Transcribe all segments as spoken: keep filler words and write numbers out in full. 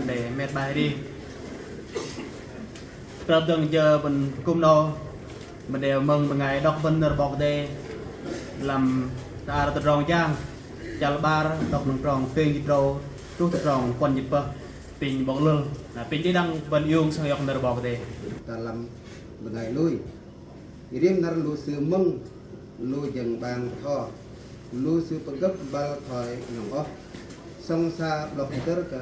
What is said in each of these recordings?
đei mĕt 'bai rim. Krăp dơ̆ng jơ bơ̆n kŭm 'nâu, bơ̆n đei mơ̆ng bơngai đŏk bơ̆n nơ̆r 'Bok Kei-Dei lăm tơar tơdrong jang, chăl 'bar, đŏk nơ̆ng trong pêng jĭt tơdrâu truh tơ trong puăn jĭt pơh, pinh 'bok Lul. Na pinh đĭ đăng bơ̆n iung sơng iŏk nơ̆r 'Bok Kei-Dei. Tơ lăm bơngai lui. Rim năr lu sư mơ̆ng, lu jơ̆ng 'bang tho, lu sư pơgơ̆p băl thoi nhŏng oh. Sŏng sa 'blŏk dơ̆r kơ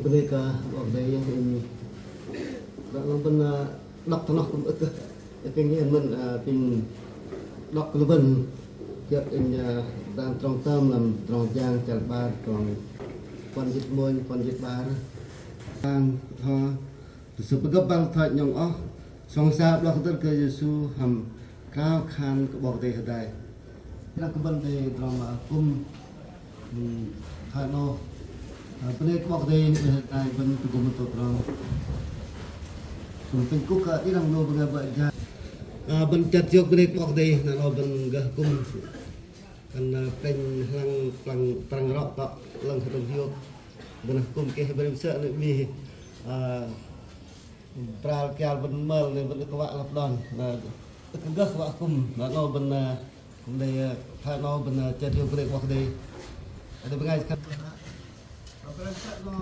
Bơnê kơ 'Bok Kei-Dei, inh đă lăng bơ̆n, ơ, đŏk tơ noh kư̆m ưh kơ, ưh kơ nhen mơ̆n, ơ, pinh đŏk lu bơ̆n. Kiơ̆ inh, ơ, dan trong tơm lăm trong jang chăl 'bar, trong puăn jĭt mônh, puăn jĭt 'bar. Tơpă tơdrong, tơ Sư pơgơ̆p băl thoi 'nhŏng oh, sŏng sa 'blŏk hơdơ̆r kơ Yêsu hăm krao khan kơ 'Bok Kei-Dei hơdai. Krao kơ bơ̆n đei tơdrong, ơ, kŭm, ưm, thoi 'noh. Ơ, bơnê kơ 'Bok Kei-Dei, bơnê hơdai bơ̆n tơgŭm tơdrong. Sŭm tơ̆ng kŭk kơ đĭ đăng lu bơngai bơ̆ jang. Ơ, bơ̆n chơt hiôk bơnê kơ 'Bok Kei-Dei, na 'noh bơ̆n gơh kŭm. Kăn, ơ, plĕnh hlang plang, prang rŏ tŏ, 'lơ̆ng hơdrôm hiôk. Bơ̆n kŭm keh bơ̆n sơ̆ lê̆ mi, ơ, pral kial bơ̆n mơ̆l lê̆ bơ̆n kơ wă lăp đon. Na, kơ gơh wă kŭm, na 'noh bơ̆n, ơ, kŭm đei, ơ, thoi 'noh bơ̆n, ơ, chơt hiôk bơnê kơ 'Bok Kei-Dei. Adei bơngai khăt. Ơ, bơ̆n sơ̆ 'noh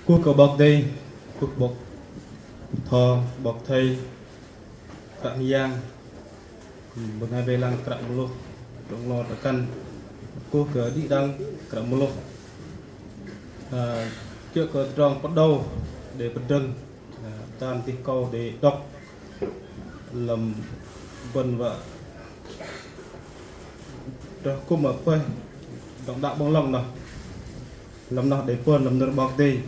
Kuh kơ 'Bok Kei-Dei, kuh 'Bok Pơtho, 'Bok Thây, Kră Yang, bơngai wei lăng kră mơlôh, trong lo tơ kăn, kuh kơ đĭ đăng kră mơlôh. Ơ, kiơ̆ kơ trong pơđâu đei pơdrơ̆ng, ơ, dan tih kâu đei đŏk lăm bơ̆n wă tơdrong kŭm apinh đŏng đă 'bơ̆ng lŏng noh. Lăm noh đei pơ̆n lăm nơ̆r 'Bok Kei-Dei.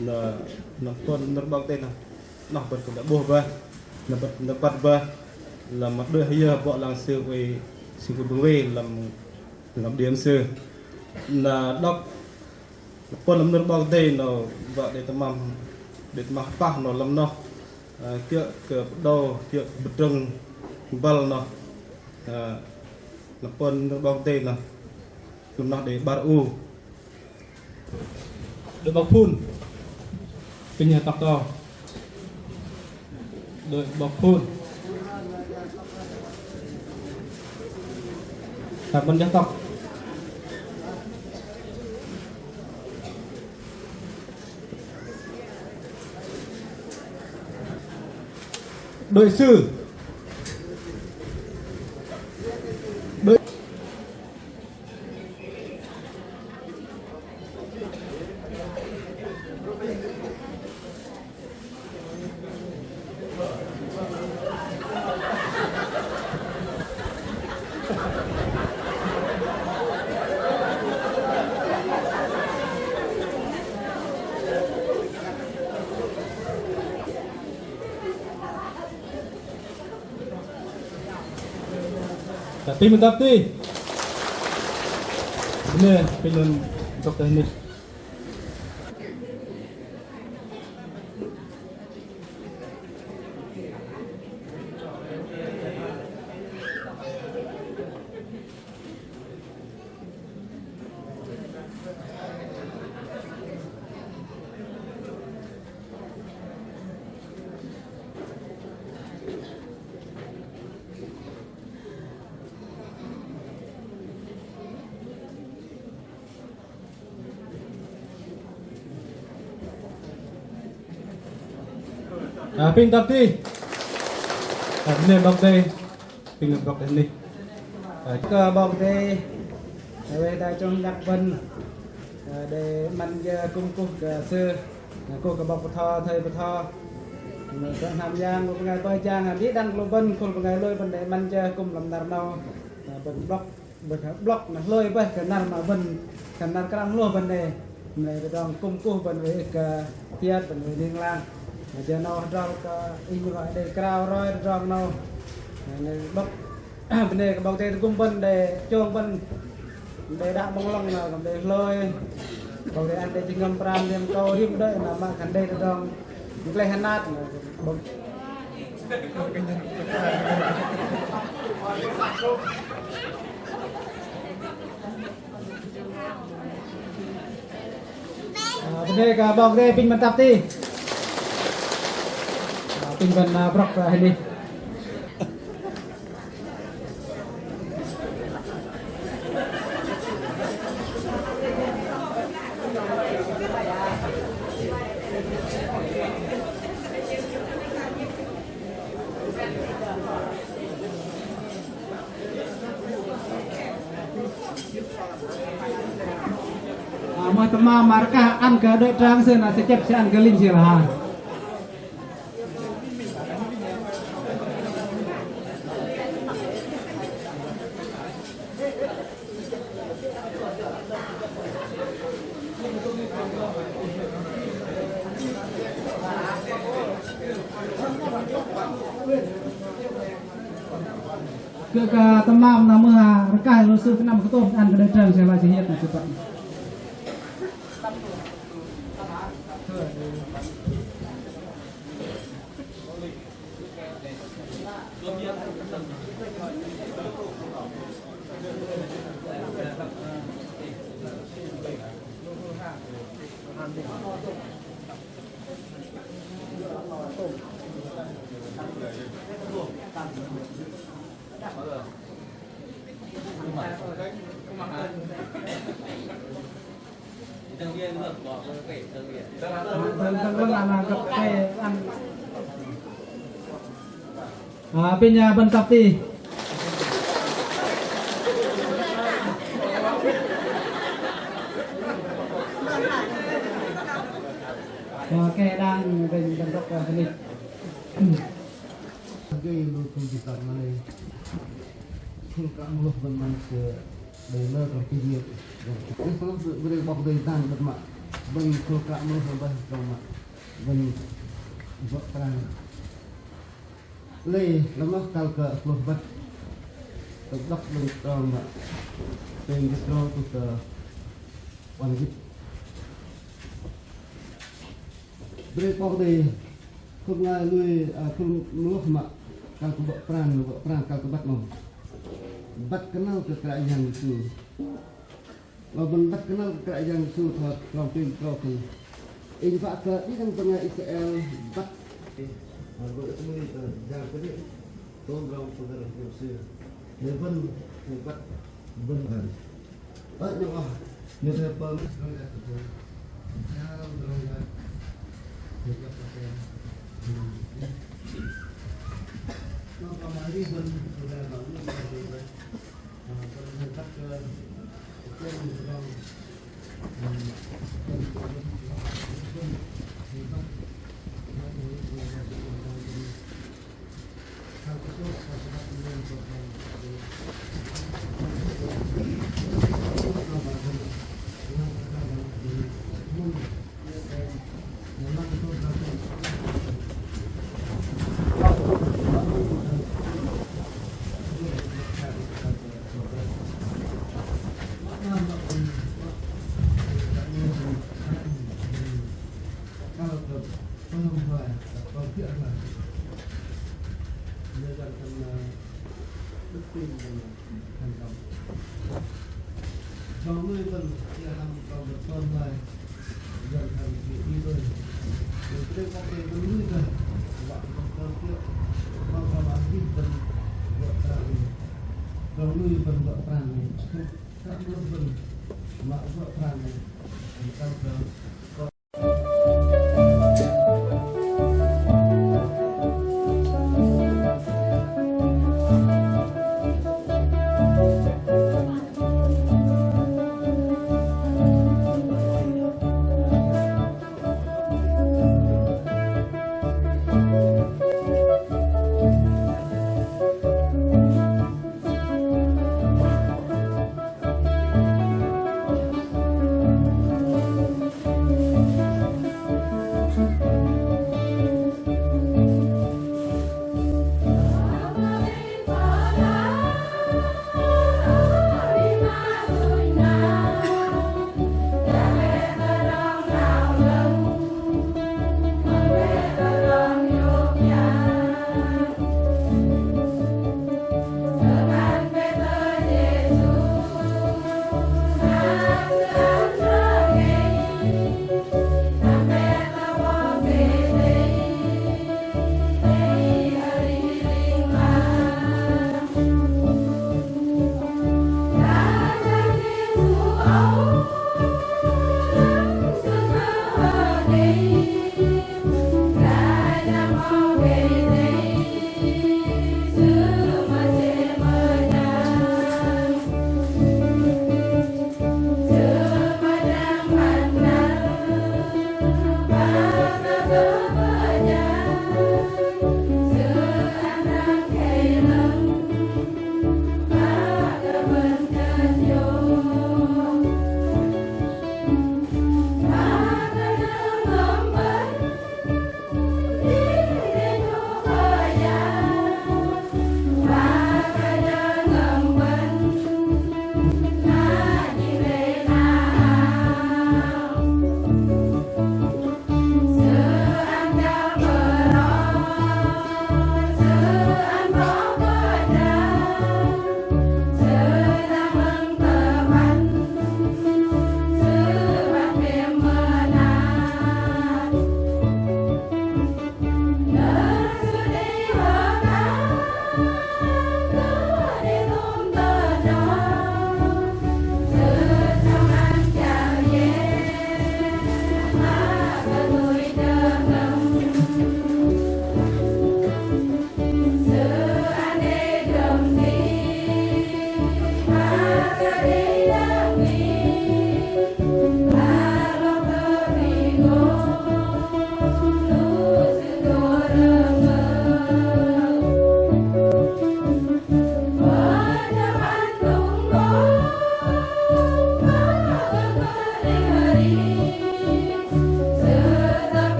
Na, lăm pơ̆n lăm nơ̆r 'Bok Kei-Dei noh. Noh bơ̆n kư̆m đă 'bôh boih. Na bơ̆n kư̆m đă băt boih. Lăm mă đuĕ hơyơ bŏ lăng sư oei, sư oei bơ̆ng wei lăm, lăm đêm sư. Na đŏk pơ̆n lăm nơ̆r 'Bok Kei-Dei noh wă đei tơmam, đei tơmam pah noh lăm noh. Ơ, kiơ̆ kơ pơđâu, kiơ̆ kơ pơdrơ̆ng băl noh. Ơ, lăm pơ̆n nơ̆r 'Bok Kei-Dei noh. Lăm noh đei 'bar u. Đuĕ 'bok Phun. Pinh tŏk kơ. Đuĕ 'bok Phun. Tăp bơ̆n jang tŏk. Đuĕ sư. Đuĕ. Tơpă mơ̆n tơpă. Bơnê, pinh lăm dŏk tơ hơnih. Ơ, pinh tơpă. Ơ, bơnê 'Bok Kei-Dei. Pinh 'Bok Kei-Dei. Ơ, kơ 'Bok Kei-Dei. Ơ, wei ta chông đăk bơ̆n. Ơ, đei 'măn jơ kŭm kuh kơ sư. Ơ, kuh kơ 'bok pơtho, thây pơtho. Ơ, kơ hnam yang, kơ bơngai bơih jang, ơ, đĭ đăng lu bơ̆n, khul bơngai lui bơ̆n đei 'măn jơ kŭm lăm năr 'nâu. Ơ, bơ̆n 'blŏk. Bơ̆n 'blŏk na hlôi bơih kơ năr mă bơ̆n, kơ năr krao hlôi bơ̆n đei. Mă lei tơdrong kŭm kuh bơ̆n wei ưh kơ hiơt bơ̆n wei ling lang. Mă jơ 'nâu hơdrol kơ inh roi đei krao roi tơdrong 'nâu. Mă lei 'blŏk bơnê kơ 'Bok Kei-Dei tơgŭm bơ̆n đei chông bơ̆n đei đă 'bơ̆ng lŏng na kư̆m đei hlôi. 'Bok Kei-Dei ăn đei jơhngơ̆m pran liêm kâu rim đei na mă khan đei tơdrong gleh hơnat na 'Bok Ơ, bơnê kơ 'bok kei-dei, apinh bơ̆n tap tih. Ơ, apinh bơ̆n, ơ, brŏk, ơ, hơnih. Ơ, mơ̆ tơmam mă rơkah ăn kơ đơ̆ng Trang sư, na sư chĕp sư ăn kơ linh sư lah. Kơ, kơ tơmam na mơ̆ rơkah lu sư kơnăm kơtôt ăn kơ đơ̆ng Trang sư lah, sư hiơt na sư păt. Ơ, apinh, ơ, bơ̆n tap tih. Ơ, kơ đang bơ̆n, bơ̆n tap tih. Gei lu kŭm jĭ tăr mă lei. Khul kră mơlôh bơ̆n mă sư đei lơ kră kinh nghiệm. Ih sơ̆ lu bơ̆n 'bok kei-dei dang bơ̆n mă. Bơ̆n khul kră mơlôh bơ̆n mă. Bơ̆n bơ̆ prang. Lei lăm noh kăl kơ hlôh băt. Tơdăp bơ̆n trong mă. Pêng jĭt trong tơ tơ 'bar jĭt. Brei 'bok kei-dei, khul bơngai lui, ơ, khul mơlôh mă, kăl kơ bơ̆ pran, bơ̆ pran kăl kơ băt 'nâu. Băt kơnăl kơ Kră Yang Yêsu. Lei bơ̆n băt kơnăl kơ Kră Yang Yêsu thoi trong pêng trong khan. Inh wă kơ đĭ đăng bơngai Israel băt. Ơ, bơ̆ lui kơ jang kơdih. Tôm rong pơgơ̆r hiôk sư. Lei bơ̆n, lei băt, bơ̆n băt. Ơ, nhŏng oh, nhŏng oh, pơm. Đức tin thành công. Trong lui bơ̆n, chia năm trong bơ̆n pơm lai, dần thành sự đi đôi. Bơ̆n kơ đei 'bok kei-dei bơ̆n lui kơ, wă bơ̆n pơm kiơ, bơ̆n pơm ăn kơ bơ̆n bơ̆ pran. Trong lui bơ̆n bơ̆ pran. Trong lui bơ̆n mă bơ̆ pran. Trong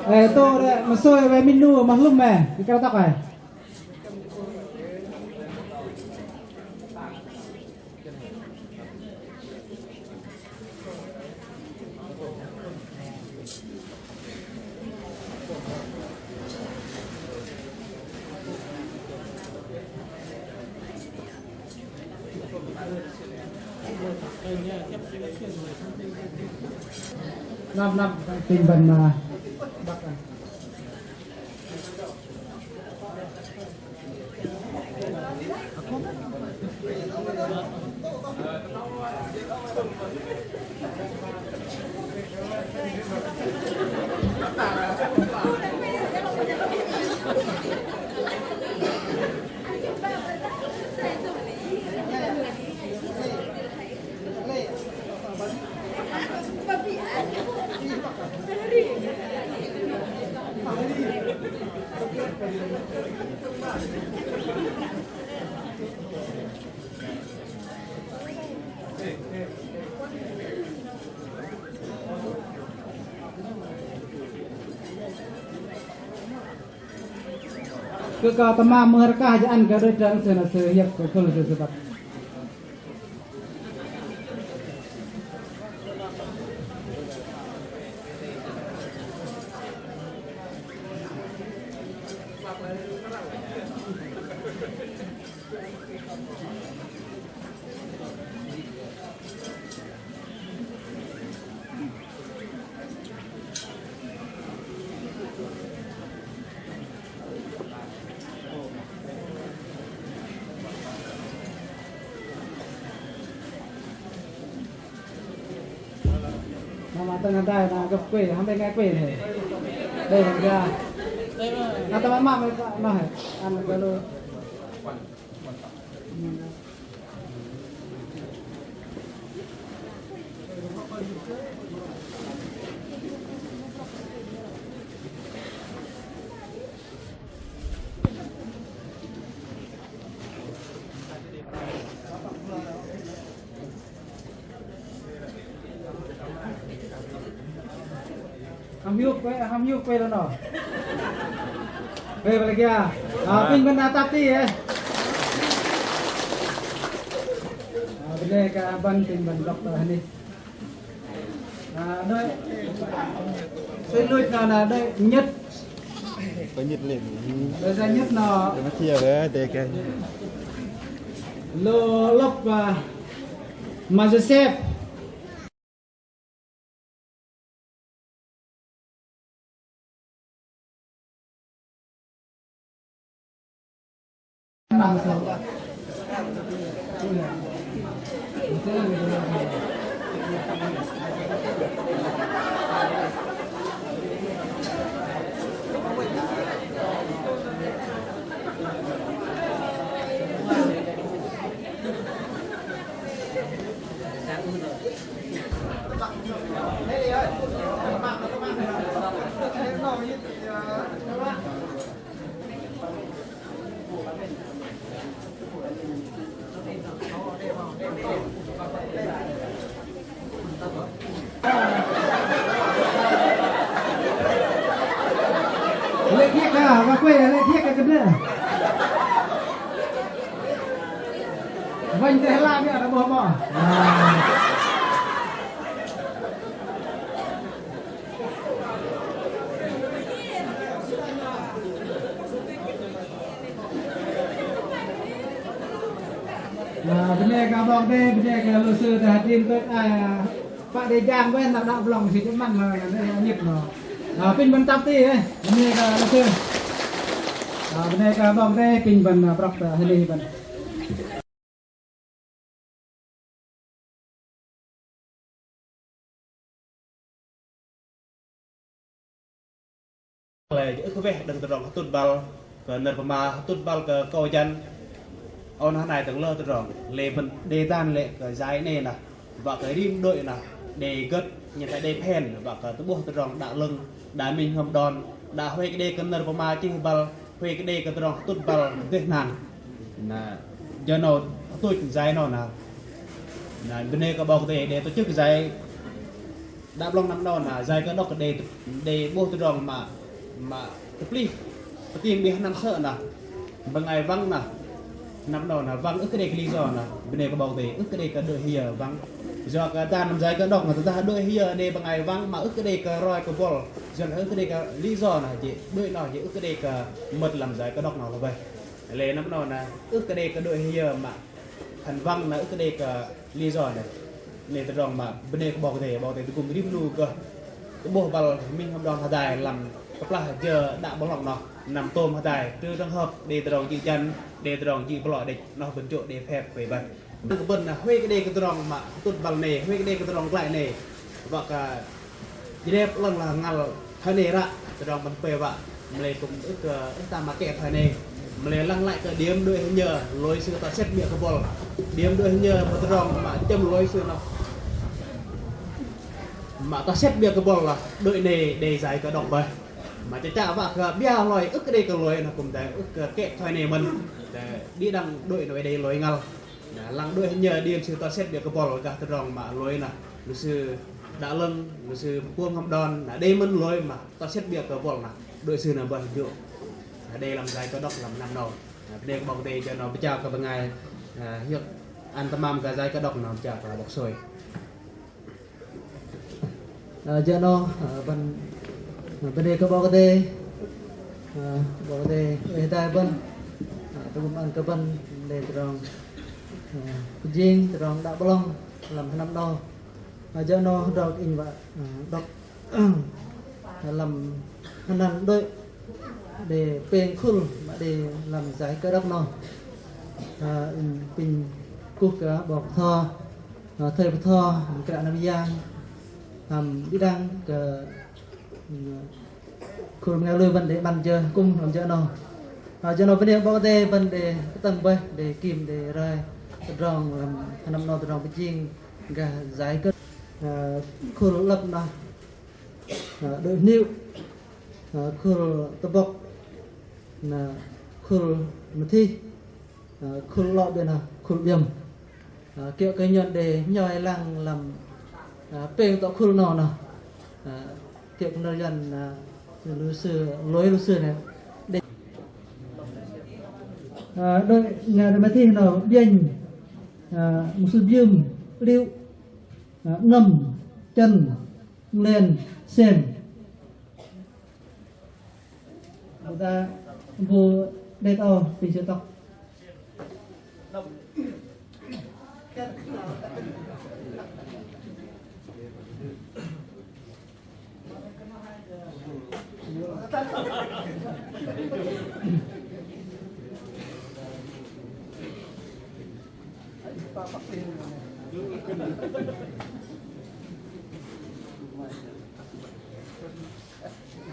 Ơ, tơ rei mă sôi wei minh 'nu mă hlŭm mă, kơ krao tŏk ơ. Năm năm tinh bần mà. Kơ kơ tơmam mơ̆ng rơkah jơ̆ ăn kơ đôi trăng sư na sư hiăp kơ khul sư sư băt. Mă mă tơ'ngla dai na gơ̆p kuê, hăm bĕ ngai kuê nê. Đây là ga. Na tơmam mă mă mă mă hei. Ăn gơ̆p lu. Hăm hiôk kuê, hăm hiôk kuê lơ noh. Kuê băl gia. Ơ, apinh bơ̆n atap ti, ơ. Ơ, bơnê kơ bơ̆n, apinh bơ̆n đŏk tơ hơnih. Ơ, đơi. Sui luch noh na đơi Nhật. Có Nhật lên. Đơi sa Nhật noh. Đơi Mathias, ơ, đơi kơ. Lô lŏp, ơ, mă Joseph. Lê̆ thiĕk kơ, wă kuê lê̆ thiĕk kơ kơdih. Wă teh la biă rơboh boh. Bơnê kơ 'Bok Kei-Dei, bơnê kơ lu sư tơ hơdrin pơ̆k ai, pă đei jang weh năr đă blŏng sư chơmăn năr đe nhip noh. Apinh bơ̆n tăp ti, ơ, bơnê kơ lu sư. Bơnê kơ 'Bok Kei-Dei, apinh bơ̆n brŏk tơ hơnih bơ̆n. Lei ưh kơ weh đơ̆ng tơdrong hơtŭt băl kơ nơ̆r pơma, hơtŭt băl kơ akâu jăn. Âu noh nai tơ̆ng lơ tơdrong lei bơ̆n đei dan lê̆ kơ jai 'nei noh, wă kơ rim đuĕ noh đei gơ̆t, nhen thoi đei phen, wă kơ tơ'bôh tơdrong đă 'lơ̆ng, đă minh hơm đon, đă huay kơ đei kơ nơ̆r pơma chih băl, huay kơ đei kơ tơdrong hơtŭt băl dêh hnang. Na, jơ 'nâu hơtŭt jai 'nâu na. Na, bơnê kơ 'Bok Kei-Dei, đei tổ chức jai đă blŏng năm 'nâu na, jai kơ đŏk đei, đei 'bôh tơdrong mă, mă tơplih, pơting 'bih năm sơ̆ na. Bơngai wăng na, năm 'nâu na, wăng ưh kơ đei kơ lý do na, bơnê kơ 'Bok Kei-Dei, ưh kơ đei kơ đuĕ hơyơ wăng. Yua kơ dan năm jai kơ đŏk na, tơdah đuĕ hơyơ đei bơngai wăng mă ưh kơ đei kơ roi kơ bol, yua kơ ưh kơ đei kơ lý do na, jê̆ đuĕ noh jê̆ ưh kơ đei kơ mơ̆t lăm jai kơ đŏk noh lơ bơih. Lei năm 'nâu na, ưh kơ đei kơ đuĕ hơyơ mă khan wăng na ưh kơ đei kơ lý do na. 'Nei tơdrong mă bơnê kơ 'Bok Kei-Dei, 'Bok Kei-Dei tơgŭm rim 'nu gơh tơ'bôh băl minh hơm đon hơdai lăm kơplah jơ đă blŏng noh, năm tôm hơdai, trừ trường hợp đei tơdrong jĭ jăn, đei tơdrong jĭ blŏ đĕch, noh bơ̆n jô̆ đei phép wei bơih. Nơ̆ng kơ bơ̆n na huay kơ đei kơ tơdrong mă hơtŭt băl 'nei, huay kơ đei kơ tơdrong glăi 'nei, wă kơ jơnep 'lơ̆ng lah ngăl thoi 'nei ră, tơdrong bơ̆n pơwă, mă lei kư̆m ưh kơ, ưh tam mă kĕ thoi 'nei. Mă lei lăng lăi kơ điểm đuĕ hơnhơ, lôi sư tơsĕt 'biơ̆ kơ bol. Điểm đuĕ hơnhơ mă tơdrong mă châm lôi sư noh, mă tơsĕt 'biơ̆ kơ bol lah đuĕ 'nei đei jai kơ đŏk bơih. Mă chă chă wă kơ 'biơ̆ lôi ưh kơ đei kơ lôi noh kư̆m dai ưh kơ kĕ thoi 'nei mơ̆n. Dai đĭ đăng đuĕ noh đei lôi ngăl. Na, lăng đuĕ hơnhơ đei sư tơsĕt 'biơ̆ kơ bol gah tơdrong mă lôi na. Lu sư đă 'lơ̆ng, lu sư pơkuơm hăm đon, na đei mơ̆n lôi mă tơsĕt 'biơ̆ kơ bol na. Đuĕ sư na bơih jô̆. Na đei lăm jai kơ đŏk lăm năm 'nâu. Na, bơnê kơ 'Bok Kei-Dei jơ 'nâu pơchao kơ bơngai, na, hiơ̆k ăn tơmam kơ jai kơ đŏk na pơchao kơ 'bok sôi. Ơ, jơ 'nâu, ơ, bơ̆n, ơ, bơnê kơ 'Bok Kei-Dei, ơ, 'Bok Kei-Dei, ơ, hơdai bơ̆n, ơ, tơgŭm ăn kơ bơ̆n, đei tơdrong, ơ, pơjing, tơdrong đă blŏng, lăm hơnăm 'nâu. Ơ, jơ 'nâu, hơdrol inh wă, ơ, đŏk, lăm hơnăn đuĕ, đei pêng khul, mă đei lăm jai kơ đŏk 'nâu. Ơ, inh pinh kuh kơ 'bok bơtho, ơ, thây bơtho, mă kră năm yang, hăm đĭ đăng kơ, ơ, khul bơngai lui bơ̆n đei 'măn jơ kŭm lăm jơ 'nâu. Ơ, jơ 'nâu bơnê 'Bok Kei-Dei bơ̆n đei kơtơ̆ng bơih, đei kim, đei roi, tơdrong lăm hơnăm 'nâu tơdrong pơjing gah jai kơ, ơ, khul 'lơ̆p 'noh, ơ, đuĕ hơniu, ơ, khul tơbŏk, na, khul mơthih, ơ, khul 'lŏ 'biơ̆ na, khul 'biơ̆m. Ơ, kiơ̆ kơ nhôn đei nhoi lăng lăm, ơ, pêng tŏ khul 'nâu noh. Ơ, kiơ̆ kơ nơ̆r Yuăn, ơ, lu sư, lôi lu sư 'nâu. Đei, ơ, đuĕ, na, đuĕ mơthih 'nâu, 'biĕnh, ơ, mŭk sư biưm, 'liŭ, ơ, 'ngơ̆m, chơ̆n, 'nglen, sem. Bơ̆n ta bu đei tơ âu, pinh sư tŏk.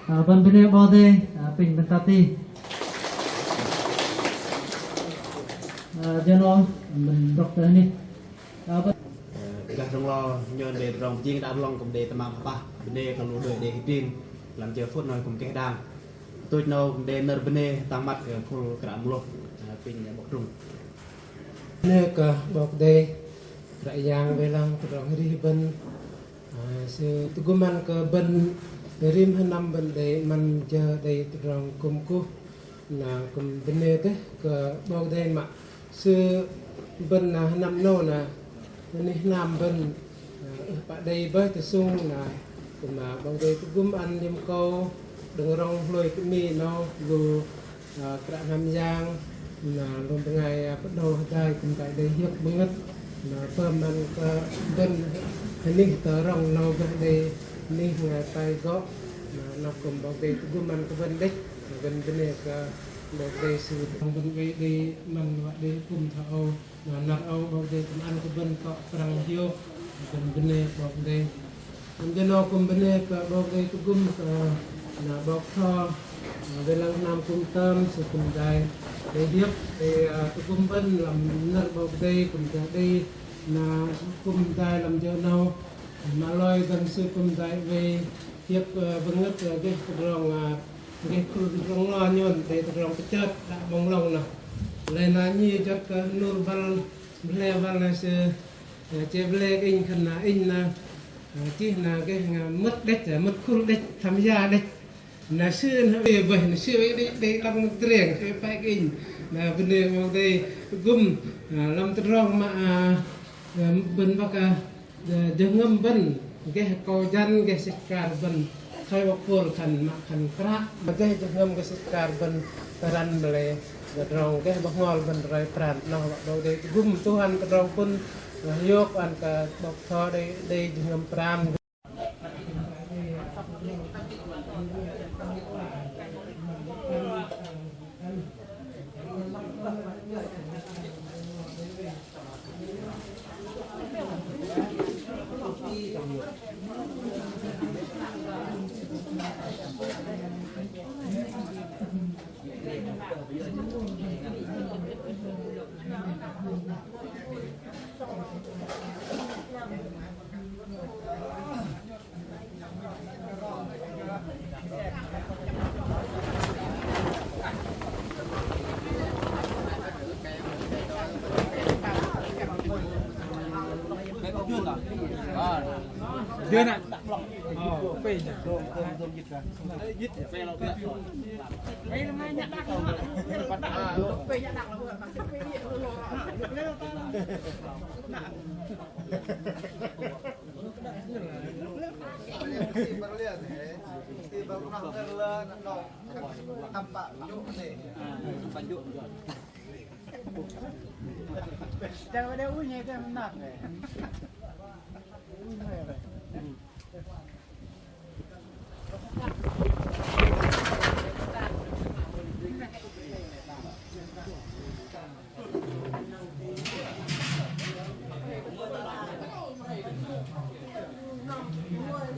Ơ, bơ̆n bơnê 'Bok Kei-Dei, ơ, apinh bơ̆n tap ti. Ơ, jơ 'nâu, bơ̆n đŏk tơ anih. Ơ, bơ̆n. Ơ, gah tơdrong lo, nhôn đei tơdrong pơjing đă blŏng kư̆m đei tơmam hơpah. Bơnê kơ lu đuĕ đei hơdrin, lăm jơ phŭt 'nâu kư̆m keh đang. Tuch 'nâu đei nơ̆r bơnê tang măt kơ khul Kră Mlôh, ơ, apinh 'bok Trung. Bơnê kơ 'Bok Kei-Dei, Kră Yang wei lăng tơdrong arih bơ̆n. Ơ, Sư tơgŭm ăn kơ bơ̆n rim hơnăm bơ̆n đei 'măn jơ đei tơdrong kŭm kuh. Na kŭm bơnê dêh kơ 'Bok Kei-Dei mă Sư bơ̆n na hơnăm 'nâu na, anih hơnăm bơ̆n, ơ, pă đei bơih tơsung na, kŭm na 'Bok Kei-Dei tơgŭm ăn liêm kâu đơ̆ng rŏng hlôi kơmĭ 'nâu lu, ơ, kră hnam yang, na lu bơngai, ơ, pơđâu hơdai kŭm tai đei hiơ̆k bơngơ̆t, na pơm ăn kơ bơ̆n hơnih tơ rŏng 'nâu gơh đei anih bơngai pai gŏ, na 'nâu kŭm 'Bok Kei-Dei tơgŭm ăn kơ bơ̆n đĕch, na bơ̆n bơnê kơ 'Bok Kei-Dei Sư bơ̆n wei đei 'măn wă đei hơkŭm thoi âu. Na năr âu 'Bok Kei-Dei kŭm ăn kơ bơ̆n tŏ prăng hiôk, bơ̆n bơnê 'Bok Kei-Dei. Bơ̆n jơ 'nâu kŭm bơnê kơ 'Bok Kei-Dei tơgŭm kơ na 'bok Tho, na wei lăng hnam kŭm tơm, sư kŭm dai đei hiơ̆k, đei, ơ, tơgŭm bơ̆n lăm nơ̆r 'Bok Kei-Dei kŭm dai đei, na kŭm dai lăm jơ 'nâu. Mă loi dơ̆ng sư kŭm dai wei hiơ̆k, ơ, bơngơ̆t, ơ, gơh tơdrong, ơ, gơh khul tơdrong lo nhôn đei tơdrong pơchơt đă 'bŏng lŏng noh. Lei na nhi juăt kơ hơnur băl, ble băl na sư, ơ, che ble kơ inh khan na inh na, ơ, chih na gơh mơ̆t đĕch, ơ, mơ̆t khul đĕch, tham gia đĕch. Na sư na wei bơih, na sư wei đei, đei lăng tơreng, sư wei pai kơ inh. Na bơnê 'Bok Kei-Dei tơgŭm, ơ, lăm tơdrong mă, ơ, ơ, bơ̆n băk, ơ, Jơ-, jơhngơ̆m bơ̆n, gơh akâu jăn, gơh sĕch akar bơ̆n. Thoi 'bok Pôl khan mă khan kră, mă gơh jơhngơ̆m gơh sĕch akar bơ̆n, tơrăn mă lei, gơh tơdrong, gơh bơhngol bơ̆n roi pran, 'noh wă 'Bok Kei-Dei tơgŭm, Tuhan tơdrong pŭn, gơh hiôk ăn kơ 'bok Tho đei, đei jơhngơ̆m pran.